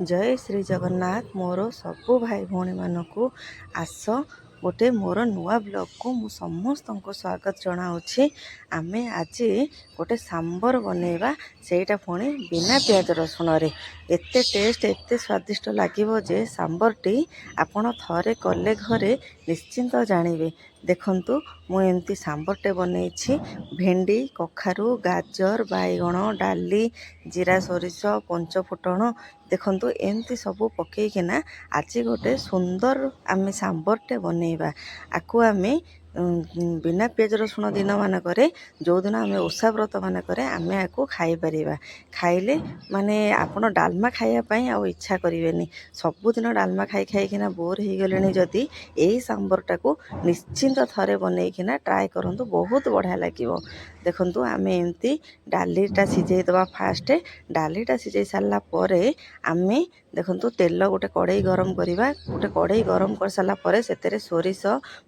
ଜୟ ଶ୍ରୀ ଜଗନ୍ନାଥ। ମୋର ସବୁ ଭାଇ ଭଉଣୀମାନଙ୍କୁ ଆସ ଗୋଟେ ମୋର ନୂଆ ବ୍ଲଗ୍କୁ ମୁଁ ସମସ୍ତଙ୍କୁ ସ୍ୱାଗତ ଜଣାଉଛି। ଆମେ ଆଜି ଗୋଟେ ସାମ୍ବର ବନେଇବା, ସେଇଟା ପୁଣି ବିନା ପିଆଜ ରସୁଣରେ। ଏତେ ଟେଷ୍ଟ, ଏତେ ସ୍ୱାଦିଷ୍ଟ ଲାଗିବ ଯେ ସାମ୍ବରଟି ଆପଣ ଥରେ କଲେ ଘରେ ନିଶ୍ଚିନ୍ତ ଜାଣିବେ। ଦେଖନ୍ତୁ, ମୁଁ ଏମିତି ସାମ୍ବରଟେ ବନେଇଛି। ଭେଣ୍ଡି, କଖାରୁ, ଗାଜର, ବାଇଗଣ, ଡାଲି, ଜିରା, ସୋରିଷ, ପଞ୍ଚ ଫୁଟଣ, ଦେଖନ୍ତୁ, ଏମିତି ସବୁ ପକେଇକିନା ଆଜି ଗୋଟେ ସୁନ୍ଦର ଆମେ ସାମ୍ବରଟେ ବନେଇବା। ଆକୁ ଆମେ ବିନା ପିଆଜ ରସୁଣ ଦିନମାନଙ୍କରେ, ଯେଉଁଦିନ ଆମେ ଓଷା ବ୍ରତ ମାନଙ୍କରେ ଆମେ ଆକୁ ଖାଇପାରିବା। ଖାଇଲେ ମାନେ ଆପଣ ଡାଲମା ଖାଇବା ପାଇଁ ଆଉ ଇଚ୍ଛା କରିବେନି। ସବୁଦିନ ଡାଲମା ଖାଇ ଖାଇକିନା ବୋର୍ ହେଇଗଲେଣି ଯଦି, ଏଇ ସାମ୍ବରଟାକୁ ନିଶ୍ଚିନ୍ତ ଥରେ ବନେଇକିନା ଟ୍ରାଏ କରନ୍ତୁ, ବହୁତ ବଢ଼ିଆ ଲାଗିବ। ଦେଖନ୍ତୁ, ଆମେ ଏମିତି ଡାଲିଟା ସିଝେଇ ଦେବା ଫାଷ୍ଟ। ଡାଲିଟା ସିଝେଇ ସାରିଲା ପରେ ଆମେ, ଦେଖନ୍ତୁ, ତେଲ ଗୋଟେ କଡ଼େଇ ଗରମ କରିବା। ଗୋଟେ କଡ଼େଇ ଗରମ କରିସାରିଲା ପରେ ସେଥିରେ ସୋରିଷ,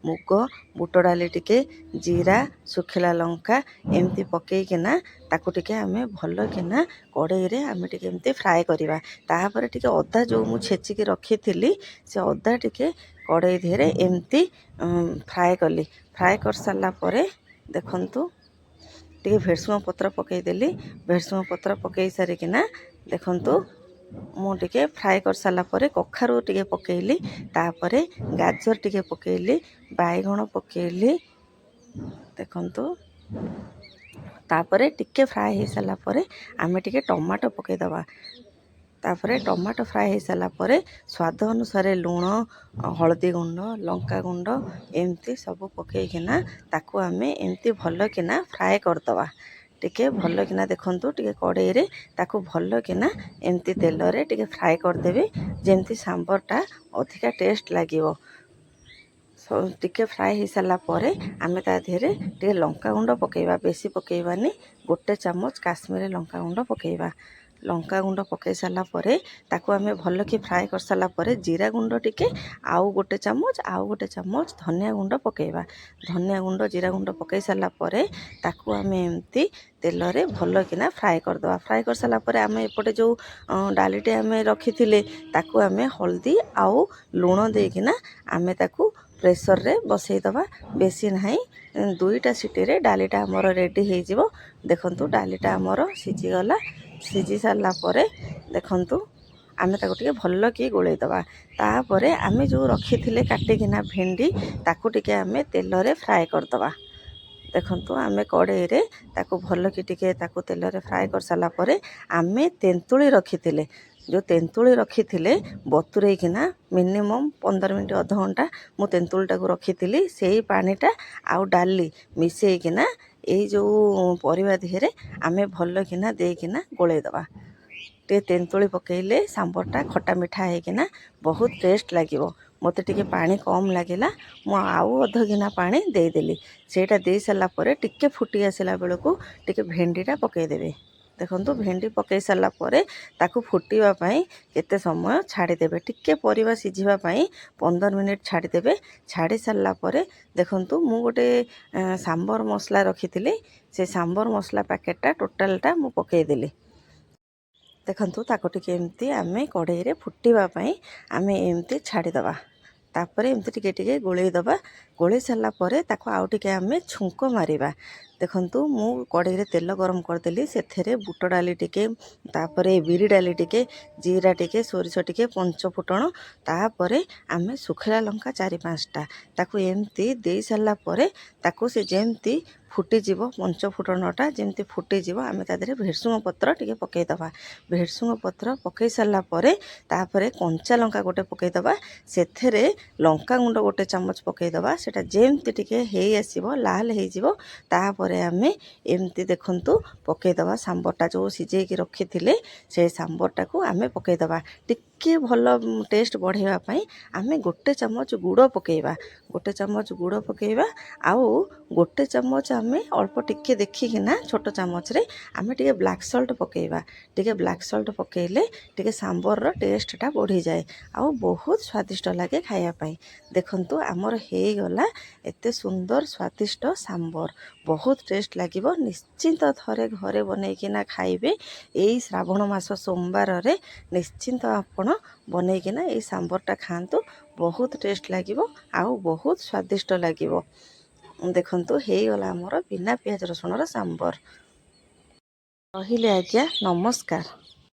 ମୁଗ, ବୁଟ ଡାଲି ଟିକେ, ଜିରା, ଶୁଖିଲା ଲଙ୍କା ଏମିତି ପକେଇକିନା ତାକୁ ଟିକେ ଆମେ ଭଲକିନା କଡ଼େଇରେ ଆମେ ଟିକେ ଏମିତି ଫ୍ରାଏ କରିବା। ତାପରେ ଟିକେ ଅଦା ଯେଉଁ ମୁଁ ଛେଚିକି ରଖିଥିଲି, ସେ ଅଦା ଟିକେ କଡ଼େଇ ଦେହରେ ଏମିତି ଫ୍ରାଏ କଲି। ଫ୍ରାଏ କରିସାରିଲା ପରେ, ଦେଖନ୍ତୁ, ଟିକେ ଭେରସୁଙ୍ଗା ପତ୍ର ପକାଇଦେଲି। ଭେରସୁଙ୍ଗା ପତ୍ର ପକାଇ ସାରିକିନା, ଦେଖନ୍ତୁ, ମୁଁ ଟିକେ ଫ୍ରାଏ କରିସାରିଲା ପରେ କଖାରୁ ଟିକେ ପକାଇଲି, ତାପରେ ଗାଜର ଟିକେ ପକାଇଲି, ବାଇଗଣ ପକାଇଲି। ଦେଖନ୍ତୁ, ତାପରେ ଟିକେ ଫ୍ରାଏ ହେଇସାରିଲା ପରେ ଆମେ ଟିକେ ଟମାଟୋ ପକାଇଦେବା। ତାପରେ ଟମାଟୋ ଫ୍ରାଏ ହେଇସାରିଲା ପରେ ସ୍ୱାଦ ଅନୁସାରେ ଲୁଣ, ହଳଦୀ ଗୁଣ୍ଡ, ଲଙ୍କା ଗୁଣ୍ଡ ଏମିତି ସବୁ ପକାଇକିନା ତାକୁ ଆମେ ଏମିତି ଭଲକିନା ଫ୍ରାଏ କରିଦେବା। ଟିକେ ଭଲକିନା, ଦେଖନ୍ତୁ, ଟିକେ କଡ଼େଇରେ ତାକୁ ଭଲକିନା ଏମିତି ତେଲରେ ଟିକେ ଫ୍ରାଏ କରିଦେବେ, ଯେମିତି ସାମ୍ବରଟା ଅଧିକା ଟେଷ୍ଟ ଲାଗିବ। ଟିକେ ଫ୍ରାଏ ହେଇସାରିଲା ପରେ ଆମେ ତା ଦେହରେ ଟିକେ ଲଙ୍କାଗୁଣ୍ଡ ପକାଇବା। ବେଶୀ ପକାଇବାନି, ଗୋଟେ ଚାମଚ କାଶ୍ମୀରୀ ଲଙ୍କାଗୁଣ୍ଡ ପକାଇବା। ଲଙ୍କାଗୁଣ୍ଡ ପକାଇ ସାରିଲା ପରେ ତାକୁ ଆମେ ଭଲକି ଫ୍ରାଏ କରିସାରିଲା ପରେ ଜିରା ଗୁଣ୍ଡ ଟିକେ ଆଉ ଗୋଟେ ଚାମଚ, ଆଉ ଗୋଟେ ଚାମଚ ଧନିଆ ଗୁଣ୍ଡ ପକାଇବା। ଧନିଆ ଗୁଣ୍ଡ, ଜିରା ଗୁଣ୍ଡ ପକାଇ ସାରିଲା ପରେ ତାକୁ ଆମେ ଏମିତି ତେଲରେ ଭଲକିନା ଫ୍ରାଏ କରିଦେବା। ଫ୍ରାଏ କରିସାରିଲା ପରେ ଆମେ ଏପଟେ ଯେଉଁ ଡାଲିଟି ଆମେ ରଖିଥିଲେ, ତାକୁ ଆମେ ହଳଦୀ ଆଉ ଲୁଣ ଦେଇକିନା ଆମେ ତାକୁ ପ୍ରେସରରେ ବସେଇଦେବା। ବେଶୀ ନାହିଁ, ଦୁଇଟା ସିଟିରେ ଡାଲିଟା ଆମର ରେଡ଼ି ହେଇଯିବ। ଦେଖନ୍ତୁ, ଡାଲିଟା ଆମର ସିଝିଗଲା। ସିଝି ସାରିଲା ପରେ, ଦେଖନ୍ତୁ, ଆମେ ତାକୁ ଟିକେ ଭଲକି ଗୋଳେଇ ଦେବା। ତାପରେ ଆମେ ଯେଉଁ ରଖିଥିଲେ କାଟିକିନା ଭେଣ୍ଡି, ତାକୁ ଟିକେ ଆମେ ତେଲରେ ଫ୍ରାଏ କରିଦେବା। ଦେଖନ୍ତୁ, ଆମେ କଡ଼େଇରେ ତାକୁ ଭଲକି ଟିକେ ତାକୁ ତେଲରେ ଫ୍ରାଏ କରିସାରିଲା ପରେ ଆମେ ତେନ୍ତୁଳି ରଖିଥିଲେ, ଯେଉଁ ତେନ୍ତୁଳି ରଖିଥିଲେ ବତୁରେଇକିନା ମିନିମମ୍ 15 ମିନିଟ୍, ଅଧଘଣ୍ଟା ମୁଁ ତେନ୍ତୁଳିଟାକୁ ରଖିଥିଲି, ସେଇ ପାଣିଟା ଆଉ ଡାଲି ମିଶେଇକିନା ଏଇ ଯେଉଁ ପରିବା ଦେହରେ ଆମେ ଭଲକିନା ଦେଇକିନା ଗୋଳେଇ ଦେବା। ଟିକେ ତେନ୍ତୁଳି ପକାଇଲେ ସାମ୍ବରଟା ଖଟା ମିଠା ହେଇକିନା ବହୁତ ଟେଷ୍ଟ ଲାଗିବ। ମୋତେ ଟିକେ ପାଣି କମ୍ ଲାଗିଲା, ମୁଁ ଆଉ ଅଧ ଗିନା ପାଣି ଦେଇଦେଲି। ସେଇଟା ଦେଇ ସାରିଲା ପରେ ଟିକେ ଫୁଟି ଆସିଲା ବେଳକୁ ଟିକେ ଭେଣ୍ଡିଟା ପକାଇଦେବେ। ଦେଖନ୍ତୁ, ଭେଣ୍ଡି ପକାଇ ସାରିଲା ପରେ ତାକୁ ଫୁଟିବା ପାଇଁ କେତେ ସମୟ ଛାଡ଼ିଦେବେ। ଟିକେ ପରିବା ସିଝିବା ପାଇଁ 15 ମିନିଟ୍ ଛାଡ଼ିଦେବେ। ଛାଡ଼ି ସାରିଲା ପରେ, ଦେଖନ୍ତୁ, ମୁଁ ଗୋଟେ ସାମ୍ବର ମସଲା ରଖିଥିଲି, ସେ ସାମ୍ବର ମସଲା ପ୍ୟାକେଟଟା ଟୋଟାଲଟା ମୁଁ ପକାଇଦେଲି। ଦେଖନ୍ତୁ, ତାକୁ ଟିକେ ଏମିତି ଆମେ କଡ଼େଇରେ ଫୁଟିବା ପାଇଁ ଆମେ ଏମିତି ଛାଡ଼ିଦେବା। ତାପରେ ଏମିତି ଟିକେ ଟିକେ ଗୋଳେଇ ଦେବା। ଗୋଳେଇ ସାରିଲା ପରେ ତାକୁ ଆଉ ଟିକେ ଆମେ ଛୁଙ୍କ ମାରିବା। ଦେଖନ୍ତୁ, ମୁଁ କଡ଼େଇରେ ତେଲ ଗରମ କରିଦେଲି। ସେଥିରେ ବୁଟ ଡାଲି ଟିକେ, ତାପରେ ବିରି ଡାଲି ଟିକେ, ଜିରା ଟିକେ, ସୋରିଷ ଟିକେ, ପଞ୍ଚ ଫୁଟଣ, ତାପରେ ଆମେ ଶୁଖିଲା ଲଙ୍କା ଚାରି ପାଞ୍ଚଟା, ତାକୁ ଏମିତି ଦେଇ ସାରିଲା ପରେ ତାକୁ ସେ ଯେମିତି ଫୁଟିଯିବ, ପଞ୍ଚ ଫୁଟଣଟା ଯେମିତି ଫୁଟିଯିବ, ଆମେ ତା ଦେହରେ ଭେରସୁଙ୍ଗା ପତ୍ର ଟିକେ ପକାଇଦେବା। ଭେରସୁଙ୍ଗା ପତ୍ର ପକାଇ ସାରିଲା ପରେ ତାପରେ କଞ୍ଚା ଲଙ୍କା ଗୋଟେ ପକାଇଦେବା। ସେଥିରେ ଲଙ୍କା ଗୁଣ୍ଡ ଗୋଟେ ଚାମଚ ପକାଇଦେବା। ସେଇଟା ଯେମିତି ଟିକେ ହେଇ ଆସିବ, ଲାଲ ହେଇଯିବ, ତାପରେ ଆମେ ଏମିତି, ଦେଖନ୍ତୁ, ପକାଇଦେବା ସାମ୍ବରଟା। ଯେଉଁ ସିଝେଇକି ରଖିଥିଲେ, ସେ ସାମ୍ବରଟାକୁ ଆମେ ପକାଇଦେବା। ଟିକେ ଟିକେ ଭଲ ଟେଷ୍ଟ ବଢ଼େଇବା ପାଇଁ ଆମେ ଗୋଟେ ଚାମଚ ଗୁଡ଼ ପକାଇବା। ଗୋଟେ ଚାମଚ ଗୁଡ଼ ପକାଇବା ଆଉ ଗୋଟେ ଚାମଚ ଆମେ ଅଳ୍ପ ଟିକେ ଦେଖିକିନା ଛୋଟ ଚାମଚରେ ଆମେ ଟିକେ ବ୍ଲାକ୍ ସଲ୍ଟ ପକାଇବା। ଟିକେ ବ୍ଲାକ୍ ସଲ୍ଟ ପକାଇଲେ ଟିକେ ସାମ୍ବରର ଟେଷ୍ଟଟା ବଢ଼ିଯାଏ ଆଉ ବହୁତ ସ୍ୱାଦିଷ୍ଟ ଲାଗେ ଖାଇବା ପାଇଁ। ଦେଖନ୍ତୁ, ଆମର ହେଇଗଲା ଏତେ ସୁନ୍ଦର ସ୍ୱାଦିଷ୍ଟ ସାମ୍ବର। ବହୁତ ଟେଷ୍ଟ ଲାଗିବ। ନିଶ୍ଚିନ୍ତ ଥରେ ଘରେ ବନେଇକିନା ଖାଇବେ। ଏଇ ଶ୍ରାବଣ ମାସ ସୋମବାରରେ ନିଶ୍ଚିନ୍ତ ଆପଣ ବନେଇକିନା ଏଇ ସାମ୍ବରଟା ଖାଆନ୍ତୁ। ବହୁତ ଟେଷ୍ଟ ଲାଗିବ ଆଉ ବହୁତ ସ୍ୱାଦିଷ୍ଟ ଲାଗିବ। ଦେଖନ୍ତୁ, ହେଇଗଲା ଆମର ବିନା ପିଆଜ ରସୁଣର ସାମ୍ବର। ରହିଲି ଆଜ୍ଞା, ନମସ୍କାର।